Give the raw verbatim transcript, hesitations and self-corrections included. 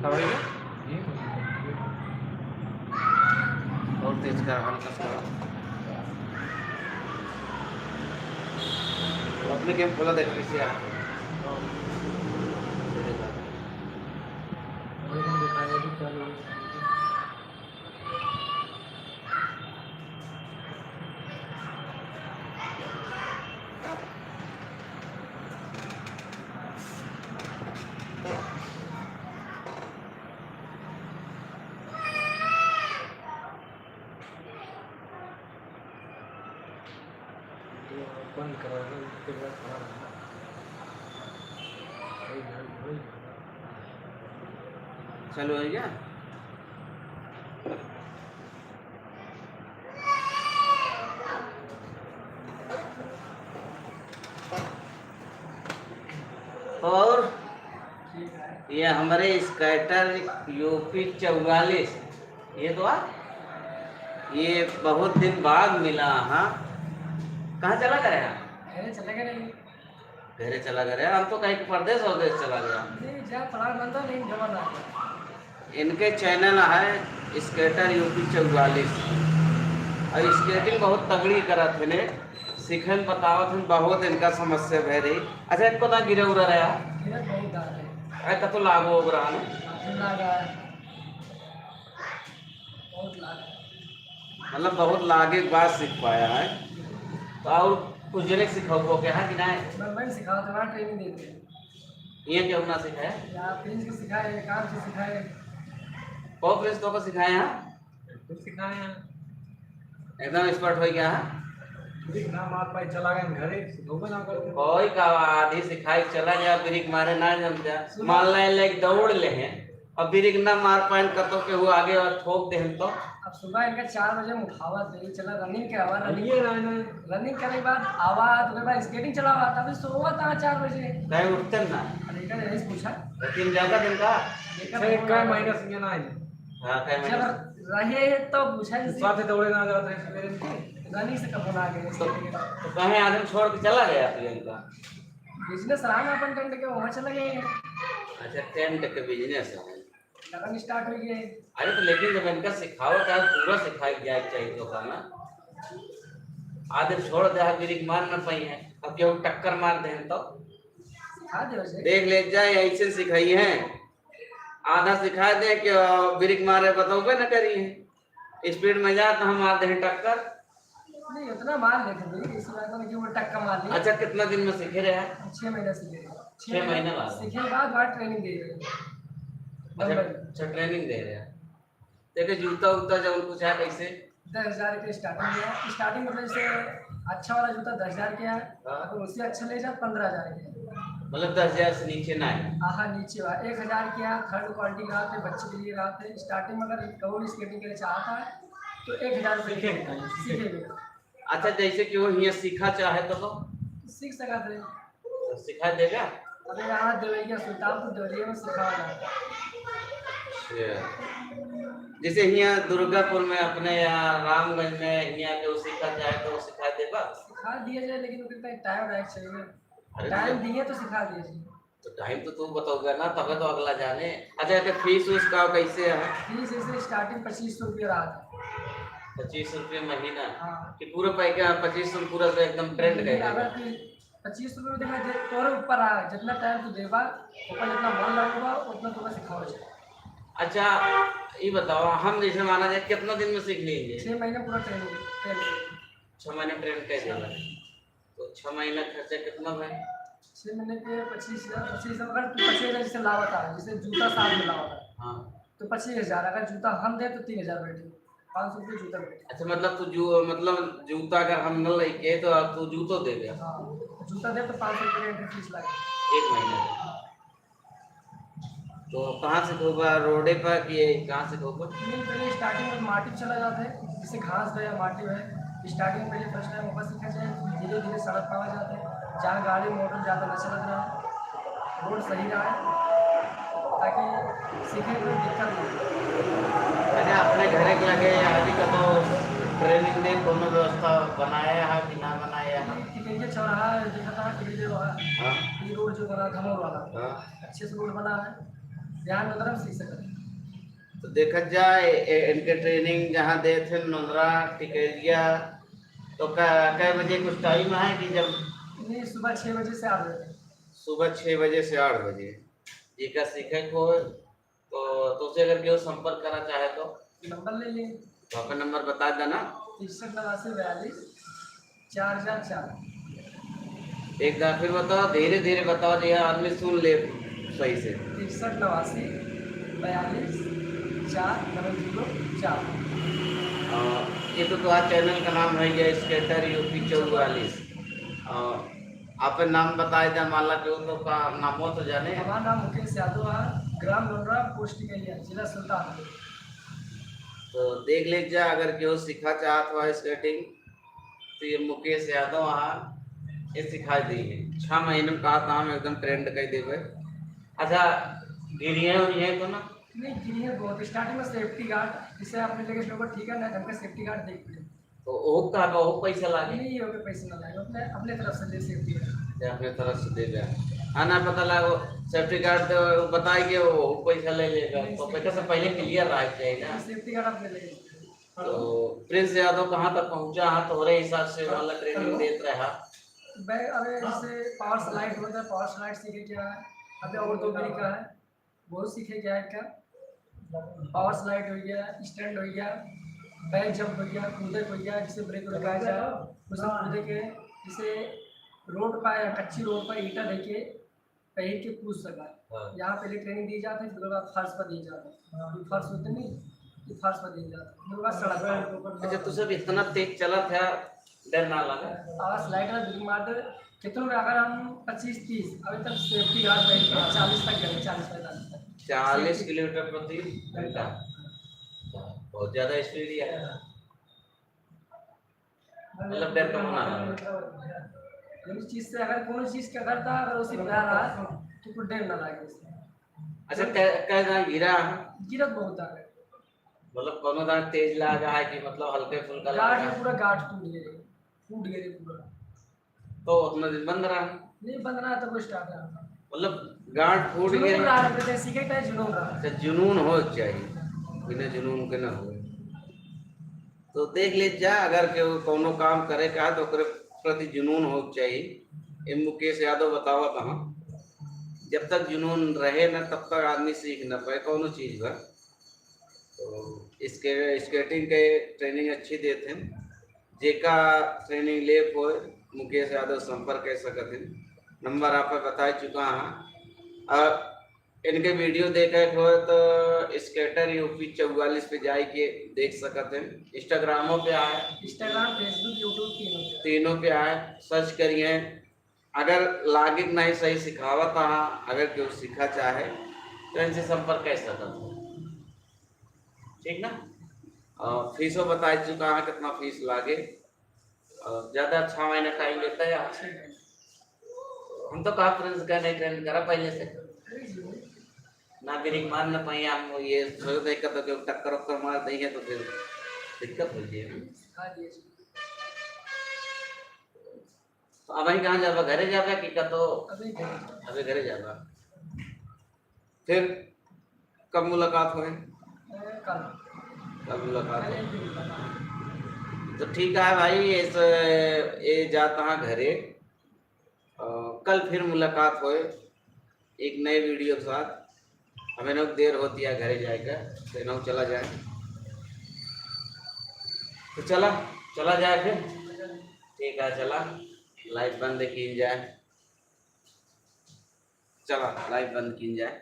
और तेज कर, हल्का सा। अपने गेम खोला, देखा कैसे आ। बंद करा दे, उसके बाद खड़ा रहना। वही, वही, वही। चालू हो गया? और ये हमरे स्केटर यूपी चौवालीस, ये तो आ, ये बहुत दिन बाद मिला। हाँ, कहाँ चला गया? अरे, चला गया नहीं। घरे चला गया, हम तो कहीं परदेस वरदेस चला गया। नहीं, जा पड़ा बंदा नहीं, जमा ना। इनके चैनल है स्केटर यूपी चौवालीस, और स्केटिंग बहुत तगड़ी करत है ने, सीखे में बतावत हैं, बहुत इनका समस्या भय रही। अच्छा, इनको ना गिरे उरे रहा? गिरे बहुत दार है। अरे, कतो लागो हो रहा ने? काफी लागा है। बहुत लागा है। मतलब, बहुत लागे के बाद सीख पाया है। तो और कुछ जने सिखाओ क्या है कि नहीं? मैं, मैं सिखाओ तो वहाँ ट्रेनिंग देते हैं। ये क्यों ना सिखाया? या प्रिंस को सिखाए, काम से सिखाए। कौन प्रिंस तो को सिखाए हैं? कुछ सिखाए हैं। एकदम एक्सपर्ट हो गया है। ब्रेक ना मार पाए, चला गए घरे, सिखौबे ना करते। कोई का आधी सिखाई चला गया, ब्रेक मारे ना जम जा। सुनो। मान ला, ले दौड़ ले हैं, अब ब्रेक ना मार पाए, कतो के हुआ आगे और ठोक दे हम तो। अब सुबह इनका चार बजे हम उठावा थे, चला रनिंग के आवा, रनिंग ये ना, ना। रनिंग करे के बाद आवा, तो ओकरे बाद स्केटिंग चलावा, तभी सोवा था चार बजे। कहीं उठते ना। अरे, इनका यही पूछा। लेकिन ज्यादा दिन का? लेकिन सर, एक का महीना से ये ना है। हाँ, कई जब महीने से। रहे तो पूछा नहीं। साथ दौड़े ना जाते हैं सवेरे में। रनिंग से कब ना गए? तो, तो कहीं आदमी छोड़ के चला गया प्रियंका? बिजनेस रहा ना अपन टेंट के, वहाँ चले गए। अच्छा, टेंट के बिजनेस है। लगन स्टार्ट हो गए। अरे तो लेकिन जब इनका सिखावत है, पूरा सिखाई जाए के चाहिए तो का ना। आदमी छोड़ दे, ब्रेक मार ना पाई है, अब केहू टक्कर मार दे तो सिखा दे वैसे। देख ले जाए, ऐसे सिखाई है। आधा सिखा दे कि, अ, ब्रेक मारे बतौबे न करी है। स्पीड में जा तो हम मार दे टक्कर। नहीं, उतना मार लेते भाई, इसी बात में कि वो टक्कर मार लिया। अच्छा, कितना दिन में सीखे रहे हैं? छह महीना सीखे रहे। छह छह महीना बाद? सीखे के बाद, बाद ट्रेनिंग दे रहे हैं। अच्छा, बम्बई में। अच्छा, ट्रेनिंग दे रहे हैं। देखे, जूता उता जब कुछ है कैसे? दस हजार के स्टार्टिंग है। स्टार्टिंग मतलब जैसे अच्छा वाला जूता दस हजार के है, हाँ। अगर उससे अच्छा ले जा, पन्द्रह हजार के है। मतलब दस हजार से नीचे ना है? हाँ, हाँ, नीचे वाला एक हजार के है, थर्ड क्वालिटी का आते, बच्चे के लिए रहते। स्टार्टिंग में अगर कौन स्केटिंग के लिए चाहता है तो एक हजार रुपये सीखेगा। सीखेगा। अच्छा, जैसे कि वो हियाँ सीखा चाहे तो, तो? सीख सकत है। तो सिखा देगा? अरे यहाँ देवरिया, सुल्तानपुर देवरिया में सिखावा जाता है। अच्छा। जैसे हियाँ दुर्गापुर में अपने यहाँ रामगंज में हियाँ के वो सीखा जाए तो वो सिखा देगा? सिखा दिया जाए, लेकिन ओकर तनी टाइम रहे के चाहिए ना। अरे टाइम तो दिए तो सिखा दिया जाए। तो टाइम तो तू बताओगा ना, तबे तो अगला जाने। अच्छा, तो फीस उस का कैसे है? फीस ऐसे स्टार्टिंग पच्चीस सौ रुपया रहा था। पच्चीस सौ रुपया महीना? हाँ। कि पूरा पैकेज पच्चीस सौ पूरा से एकदम ट्रेंड नहीं, करेगा? अगर कि पच्चीस सौ रुपया देना, जे तोरे ऊपर आ, जितना टाइम तू देबा, ओकर जितना मन लगेगा, उतना तोरा सिखावल जाए। अच्छा, ये बताओ, हम जैसे माना जाए, कितना दिन में सीख लेंगे? छः महीने पूरा ट्रेनिंग, ट्रेनिंग। छः महीने ट्रेन कर देगा। तो छः महीना खर्चा कितना भाई? छः महीने के पच्चीस हजार, पच्चीस हजार, अगर तू पच्चीस हजार जैसे लावत आ, जैसे जूता साथ में लावत आ, हाँ। तो पच्चीस हजार, अगर जूता हम दे तो तीन हजार बैठे, पाँच सौ रुपये जूता बैठे। अच्छा, मतलब तू जू-, मतलब जूता अगर हम न लेके तो आप तू जूतो दे दे? हाँ, जूता दे तो पाँच सौ रुपये एंट्री फीस लगे। एक महीने का? तो कहाँ से धोबा, रोडे पर कि कहाँ से धोबा? नहीं, पहले स्टार्टिंग में माटी पे चला जाता है, जैसे घास है या माटी है। स्टार्टिंग में पहले फर्स्ट टाइम ऊपर सीखा जाए, धीरे धीरे सड़क पे आ जाता है, जहाँ गाड़ी मोटर ज़्यादा न चलत रहा, रोड सही रहा, ताकि सीखे में दिक्कत नहीं हो। अच्छा, अपने घरे के लगे या अभी का तो ट्रेनिंग दे कोनो व्यवस्था बनाया है कि ना बनाया है? टिकरिया चौराहा देखा था, टिकरिया वहाँ, हाँ। ये रोड जो बना धमोर वाला, हाँ। अच्छे से रोड बना है। जहाँ नोंदरा में सीख सकत। तो देखत जा, ए, ए, इनके training जहाँ देत हैं नोंदरा, टिकरिया, तो कै, कै बजे कुछ time है कि जब? नहीं, सुबह छः बजे से आठ बजे। सुबह छः बजे से आठ बजे। जेका सीखे को हो, तो तुझसे अगर केहू संपर्क करना चाहे तो? नंबर ले लें। तो अपन नंबर बता देना। तिरसठ नवासी बयालीस चार चार चार। एक बार फिर बताओ, धीरे धीरे बताओ जी, आदमी सुन ले सही से। तिरसठ नवासी बयालीस चार डबल जीरो चार। और ये तो तुम्हारा channel का नाम है, ये Skater U P चौवालीस। और आपन नाम बताए दे, मान ला केहू तो का नामो तो जाने। हमार नाम मुकेश यादव है, ग्राम लोनरा, पोस्ट टिकरिया, जिला सुल्तानपुर। तो देख ले जा, अगर केहू सीखा चाहत हो skating, तो ये मुकेश यादव है, ये सिखा दी है। छह महीने में कहा था हम एकदम trained कर देवे। अच्छा, गिरिए उरिए तो ना? नहीं, गिरिए बहुत। Starting में safety guard, जिसे आपने लेके slow, ठीक है ना, हमका safety guard देख लिया। तो ओहू का बा, ओहू पैसा लागे? नहीं, ओके पैसा ना लागे, अपने, अपने तरफ से दे safety guard। अच्छा, अपने तरफ से दे दे। हाँ, ना पता लागो, safety guard तो बताए के वो पैसा ले लेगा, नहीं, तो safety पैसा से guard पहले clear रहा चाहिए ना। Safety guard अपने ले लेंगे। तो प्रिंस यादव कहाँ तक पहुँचा है, तोहरे हिसाब से वाला training hello। देत रहा? भाई, अबे जैसे power slide होता है, power slide सीखे क्या है, अबे और दो तरीका है, बहुत सीखे क्या है क्या, power slide हो गया, stunt हो गया, back jump हो गया, कूदे हो गया, जिसे break लगाया जाए, उसे कूदे के, जिसे road पर या कच्ची road पर ईंटा लेके पहन के कूद सका। हाँ। यहाँ पहले training दी जाती है, फिर ओकर बाद फर्श पर दी जाती है। हाँ। फिर फर्श होते नहीं, फिर फर्श पर दी जाती है, फिर ओकर बाद सड़क पर। अच्छा, तू सब इतना तेज चलत है, डर ना लगा? आवाज slide में ब्रेक मार दे, कितनों में अगर हम पच्चीस तीस, अभी तक safety guard पहन के चालीस तक गए, चालीस पैंतालीस तक। चालीस safety। किलोमीटर प्रति घंटा। बहुत ज्यादा speed है। मतलब डर का माहौल है। कोनो चीज से अगर कोनो चीज का डर था, अगर उसे डर रहा है, तो कोई डर ना लगे उसे। अच्छा, कै, कै दान गिरा है? गिरत बहुत दान है। मतलब कोनो दान तेज लागा है कि मतलब हल्के फुल्का गांठ लागा? में पूरा गांठ टूट गए, फूट गए पूरा। तो उतना दिन बंद रहा? नहीं, बंद रहा, तब start रहा। मतलब गांठ फूट गए? जुनून रहा, जैसे सीखे के टाइम जुनून रहा। अच्छा, जुनून हो चाहिए, बिना जुनून के ना हो। तो देख ले जा, अगर केहू कौनो काम करे का है तो ओकरे प्रति जुनून हो चाहिए। ए मुकेश यादव बतावत हन, जब तक जुनून रहे ना तब तक आदमी सीख ना पाए कौनो चीज बा। तो इसके skating के training अच्छी देत हैं, जेका training लेब होए मुकेश यादव संपर्क कर सकत हैं। नंबर आप बताए चुका हाँ। और इनके video देखे के होए तो Skater U P चौवालीस पे जाए के देख सकत हैं। Instagram पे आए, Instagram, Facebook, YouTube तीनों पे। तीनों पे आए, search करिए। अगर लागे कि नहीं सही सिखावत हाँ, अगर केहू सीखा चाहे तो इनसे संपर्क कर सकत हो, ठीक ना? और फीसो बता चुका है कितना फीस लागे। और ज्यादा छह महीना time लेता है यार। हम तो कहा प्रिंस का नहीं train करा पहले से। ना ब्रेक मार ना पाई हम, ये सोच दे कर तो केहू टक्कर वक्कर मार दे है तो फिर दिक्कत हो जाए। तो अबहीं कहाँ जाबा? घरे जाबा कि का तो? अबे घरे जाबा। अबे घरे जाबा। फिर कब मुलाकात होए? ए, कल। कल मुलाकात होए। तो ठीक है भाई, इस, ये जाता हाँ घरे। अ, कल फिर मुलाकात होए एक नए video के साथ। हमें ना देर होती है घरे जाए का, तो ना चला जाए। तो चला, चला जाए फिर। ठीक है, चला, live बंद कीन जाए। चला, live बंद कीन जाए।